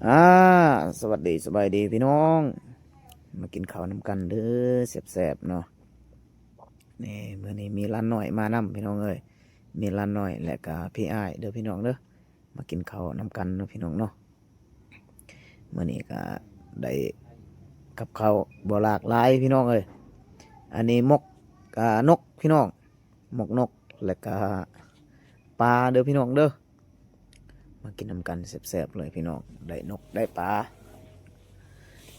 ອ່າ ສະຫວັດດີ ສະບາຍດີພີ່ນ້ອງ ມາກິນເຂົ້ານຳກັນເດີ ແຊບໆເນາະ. ນີ້ ມື້ນີ້ມີຫຼານນ້ອຍມານຳພີ່ນ້ອງເອີຍ ມີຫຼານນ້ອຍ ແລະກະພີ່ອ້າຍເດີພີ່ນ້ອງເດີ ມາກິນເຂົ້ານຳກັນເນາະພີ່ນ້ອງເນາະ. ມື້ນີ້ກະໄດ້ກັບເຂົ້າບໍ່ຫຼາກຫຼາຍພີ່ນ້ອງເອີຍ. ອັນນີ້ໝົກ ອ່າ ນົກພີ່ນ້ອງ ໝົກນົກ ແລະກະປາເດີພີ່ນ້ອງເດີ. ມາກິນນຳກັນແຊບໆເລີຍພີ່ນ້ອງ ໄດ້ນົກໄດ້ປາ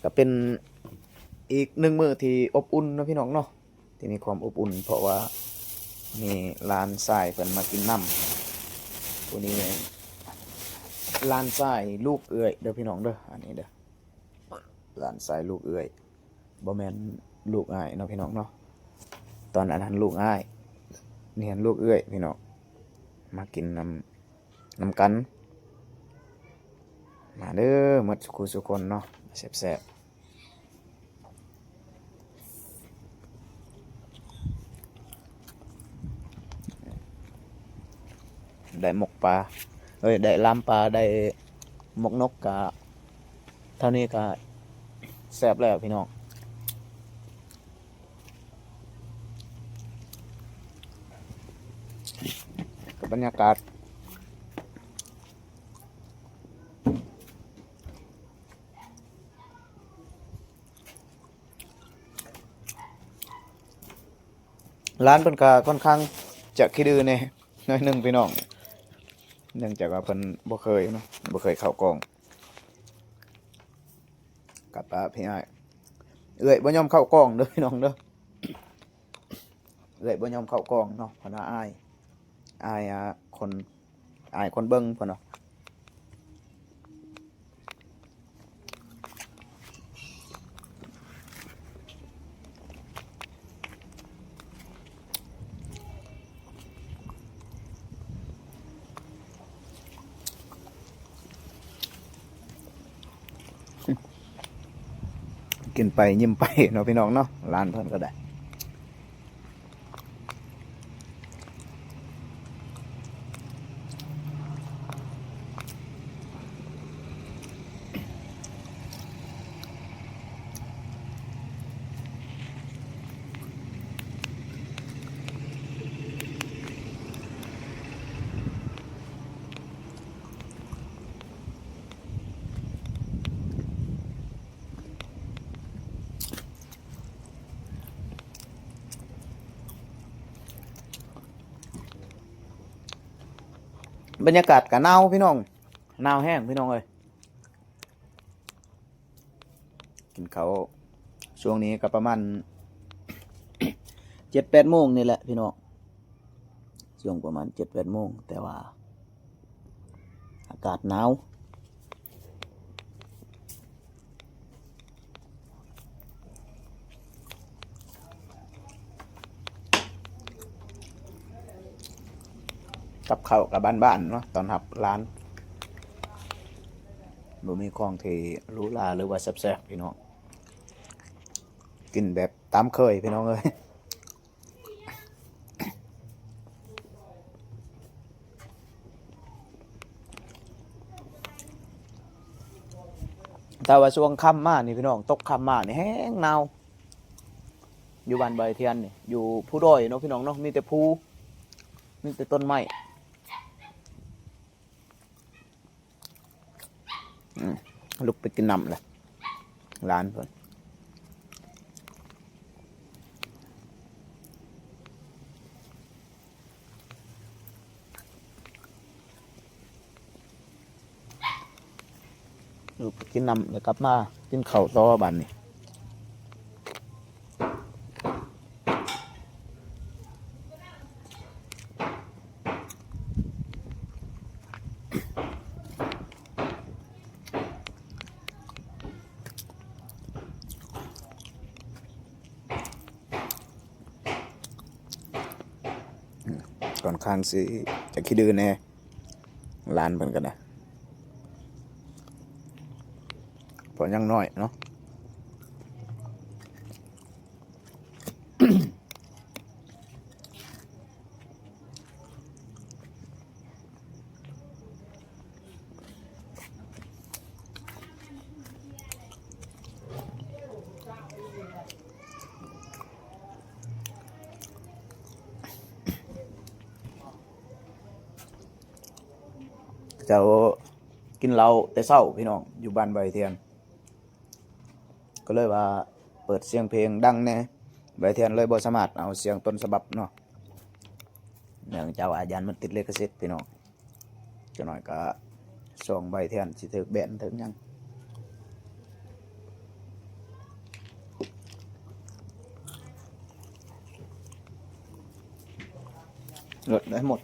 ກະເປັນອີກໜຶ່ງມື້ທີ່ອົບອຸ່ນເນາະພີ່ນ້ອງເນາະ ທີ່ມີຄວາມອົບອຸ່ນ ເພາະວ່າມີຫຼານຊາຍເພິ່ນມາກິນນຳ. ຜູ້ນີ້ຫຼານຊາຍລູກເອື້ອຍເດີພີ່ນ້ອງເດີ ອັນນີ້ເດີ ຫຼານຊາຍລູກເອື້ອຍ ບໍ່ແມ່ນລູກອ້າຍເນາະພີ່ນ້ອງເນາະ. ຕອນອັນນັ້ນລູກອ້າຍ ນີ້ຫັ້ນລູກເອື້ອຍພີ່ນ້ອງ ມາກິນນຳ ນຳກັນ ມາເດີໝົດສູ່ຄູ່ສູ່ຄົນເນາະ ແຊບໆ. ໄດ້ໝົກປາ ເອີຍ ໄດ້ລາມປາ ໄດ້ໝົກນົກ ກະເທົ່ານີ້ກະແຊບແລ້ວພີ່ນ້ອງ. ກັບບັນຍາກາດ ຫຼານເພິ່ນກະຄ່ອນຂ້າງຈະຂີ້ດື້ແດ່ໜ້ອຍໜຶ່ງພີ່ນ້ອງ ເນື່ອງຈາກວ່າເພິ່ນບໍ່ເຄີຍເນາະ ບໍ່ເຄີຍເຂົ້າກ້ອງ. ກັບ ອ່າ ພີ່ອ້າຍ ເອື້ອຍບໍ່ຍອມເຂົ້າກ້ອງເດີພີ່ນ້ອງເດີ ເອື້ອຍບໍ່ຍອມເຂົ້າກ້ອງເນາະ ເພິ່ນວ່າອາຍ ອາຍ ອ່າ ຄົນ ອາຍຄົນເບິ່ງເພິ່ນວ່າ. ກິນໄປຍິ້ມໄປເນາະພີ່ນ້ອງເນາະ ຫຼານເພິ່ນກໍໄດ້. ບັນຍາກາດກະໜາວພີ່ນ້ອງ ໜາວແຮງພີ່ນ້ອງເອີຍ. ກິນເຂົ້າຊ່ວງນີ້ກໍປະມານເຈັດແປດໂມງນີ້ແຫຼະພີ່ນ້ອງ ຊ່ວງປະມານເຈັດແປດໂມງ ແຕ່ວ່າອາກາດໜາວ. ກັບເຂົ້າກັບບ້ານໆເນາະ ຕ້ອນຮັບຫຼານ ບໍ່ມີຂອງທີ່ຫຼູຫຼາ ຫຼືວ່າແຊບໆ ພີ່ນ້ອງ ກິນແບບຕາມເຄີຍພີ່ນ້ອງເອີຍ. ແຕ່ວ່າຊ່ວງຄ່ຳມານີ້ພີ່ນ້ອງ ຕົກຄ່ຳມານີ້ແຮງໜາວ ຢູ່ບ້ານບາຍທຽນນີ້ ຢູ່ພູດອຍເນາະພີ່ນ້ອງເນາະ ມີແຕ່ພູ ມີແຕ່ຕົ້ນໄມ້. ອືມ ລຸກໄປກິນນ້ຳແລ້ວ ຫຼານເພິ່ນ ລຸກໄປກິນນ້ຳແລ້ວກັບມາກິນເຂົ້າຕໍ່ບາດນີ້. ຄ່ອນຂ້າງຊິຈະຂີ້ດື້ແດ່ ຫຼານເພິ່ນກໍໄດ້ ເພາະຍັງນ້ອຍເນາະ. ອ ເຈົ້າກິນເຫຼົ້າແຕ່ເຊົ້າພີ່ນ້ອງ ຢູ່ບ້ານໃບທຽນ ກໍເລີຍວ່າເປີດສຽງເພງດັງແດ່ ໃບທຽນເລີຍບໍ່ສາມາດເອົາສຽງຕົ້ນສະບັບເນາະ ເນື່ອງຈາກວ່າຢ້ານມັນຕິດລິຂະສິດພີ່ນ້ອງ. ຈັກໜ້ອຍກໍຊ່ອງໃບທຽນຊິຖືກແບນຖືກຫຍັງ. ເລີດໄດ້ໝົດ.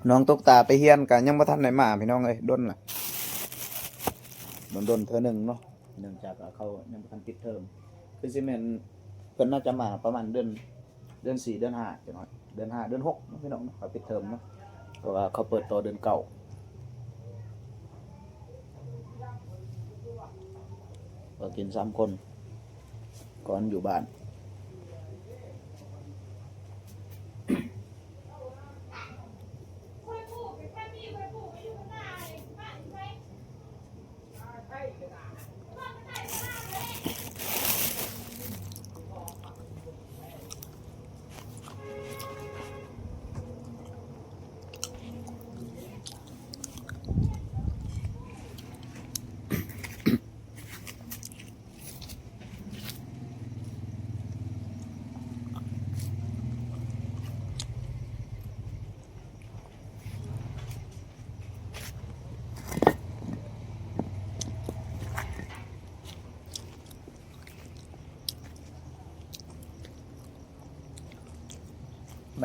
ນ້ອງຕົກຕາໄປຮຽນກໍຍັງບໍ່ທັນໄດ້ມາພີ່ນ້ອງເອີຍ ດົນລະ ດົນໆເທື່ອໜຶ່ງເນາະ ເນື່ອງຈາກວ່າເຂົາຍັງບໍ່ທັນປິດເທີມ ຄືຊິແມ່ນເພິ່ນໜ້າຈະມາປະມານເດືອນ ເດືອນສີ່ ເດືອນຫ້າ ເດືອນຫ້າ ເດືອນຫົກເນາະ ພີ່ນ້ອງເນາະ ເຂົາປິດເທີມເນາະ ເພາະວ່າເຂົາເປີດຕໍ່ເດືອນເກົ້າ ກໍກິນສາມຄົນ ກ່ອນຢູ່ບ້ານ.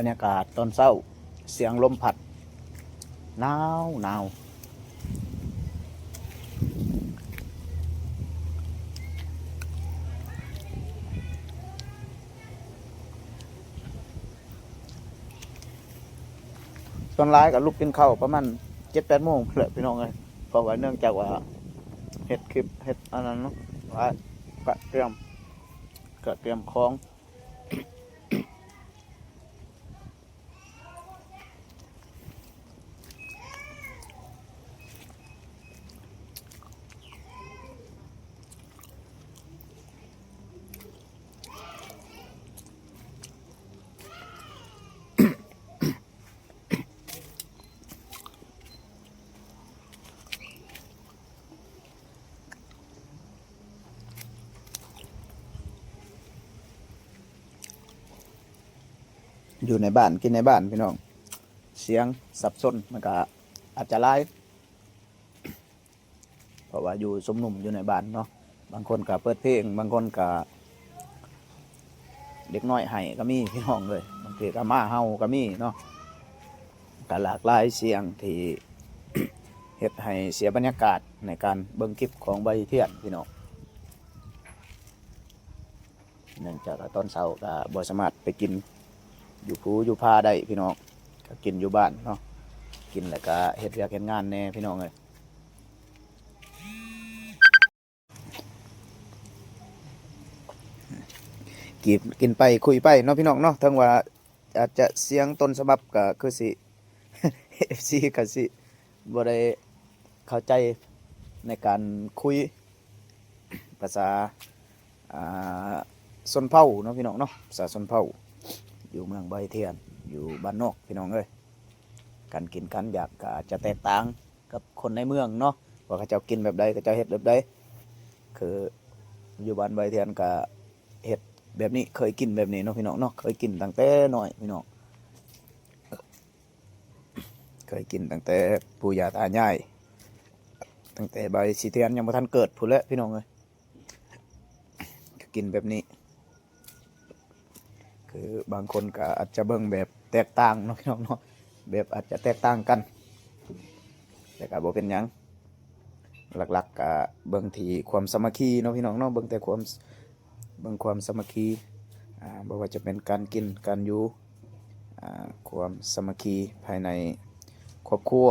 ບັນຍາກາດຕອນເຊົ້າ ສຽງລົມພັດ ໜາວໆ. ສ່ວນຫຼາຍກໍລຸກກິນເຂົ້າປະມານເຈັດແປດໂມງພຸ້ນແຫຼະພີ່ນ້ອງເອີຍ ເພາະວ່າເນື່ອງຈາກວ່າເຮັດຄລິບເຮັດອັນນັ້ນເນາະ ວ່າກະກຽມ ກະກຽມຂອງ. ຢູ່ໃນບ້ານ ກິນໃນບ້ານພີ່ນ້ອງ ສຽງສັບສົນມັນກະອາດຈະຫຼາຍ ເພາະວ່າຢູ່ຊຸມນຸມຢູ່ໃນບ້ານເນາະ ບາງຄົນກະເປີດເພງ ບາງຄົນກະເດັກນ້ອຍໄຫ້ກໍມີພີ່ນ້ອງເອີຍ ບາງທີກະໝາເຫົ່າກໍມີເນາະ ກະຫຼາກຫຼາຍສຽງທີ່ເຮັດໃຫ້ເສຍບັນຍາກາດໃນການເບິ່ງຄລິບຂອງໃບທຽນພີ່ນ້ອງ. ເນື່ອງຈາກວ່າຕອນເຊົ້າກໍບໍ່ສາມາດໄປກິນຢູ່ພູຢູ່ຜາໄດ້ພີ່ນ້ອງ ກໍກິນຢູ່ບ້ານເນາະ ກິນແລ້ວກໍເຮັດວຽກເຮັດງານແດ່ພີ່ນ້ອງເອີຍ. ກິນ ກິນໄປຄຸຍໄປເນາະພີ່ນ້ອງເນາະ ເຖິງວ່າອາດຈະສຽງຕົ້ນສະບັບກໍຄືຊິ ເອັຟຊີ ກໍຊິບໍ່ໄດ້ເຂົ້າໃຈໃນການຄຸຍ ພາສາ ອ່າ ຊົນເຜົ່າເນາະພີ່ນ້ອງເນາະ ພາສາຊົນເຜົ່າ ຢູ່ເມືອງໃບທຽນ ຢູ່ບ້ານນອກພີ່ນ້ອງເອີຍ. ການກິນການຢາກກໍອາດຈະແຕກຕ່າງກັບຄົນໃນເມືອງເນາະ ວ່າເຂົາເຈົ້າກິນແບບໃດ ເຂົາເຈົ້າເຮັດແບບໃດ. ຄືຢູ່ບ້ານໃບທຽນກໍເຮັດແບບນີ້ ເຄີຍກິນແບບນີ້ເນາະພີ່ນ້ອງເນາະ ເຄີຍກິນຕັ້ງແຕ່ນ້ອຍພີ່ນ້ອງ. ເຄີຍກິນຕັ້ງແຕ່ປູ່ຍ່າຕາຍາຍ ຕັ້ງແຕ່ໃບຊີທຽນຍັງບໍ່ທັນເກີດພຸ້ນແຫຼະພີ່ນ້ອງເອີຍ ກໍກິນແບບນີ້. ຄືບາງຄົນກໍອາດຈະເບິ່ງແບບແຕກຕ່າງເນາະພີ່ນ້ອງເນາະ ແບບອາດຈະແຕກຕ່າງກັນ ແຕ່ກໍບໍ່ເປັນຫຍັງ ຫຼັກໆກໍເບິ່ງທີ່ຄວາມສາມັກຄີເນາະພີ່ນ້ອງເນາະ ເບິ່ງແຕ່ຄວາມ ເບິ່ງຄວາມສາມັກຄີ ອ່າ ບໍ່ວ່າຈະເປັນການກິນ ການຢູ່ ອ່າ ຄວາມສາມັກຄີພາຍໃນຄອບຄົວ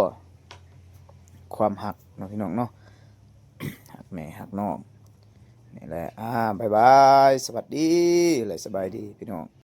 ຄວາມຮັກເນາະພີ່ນ້ອງເນາະ ຮັກແມ່ຮັກນ້ອງ ແມ່ ແຫຼະ ອາ ບາຍບາຍ ສະຫວັດດີ ແລະ ສະບາຍດີພີ່ນ້ອງ.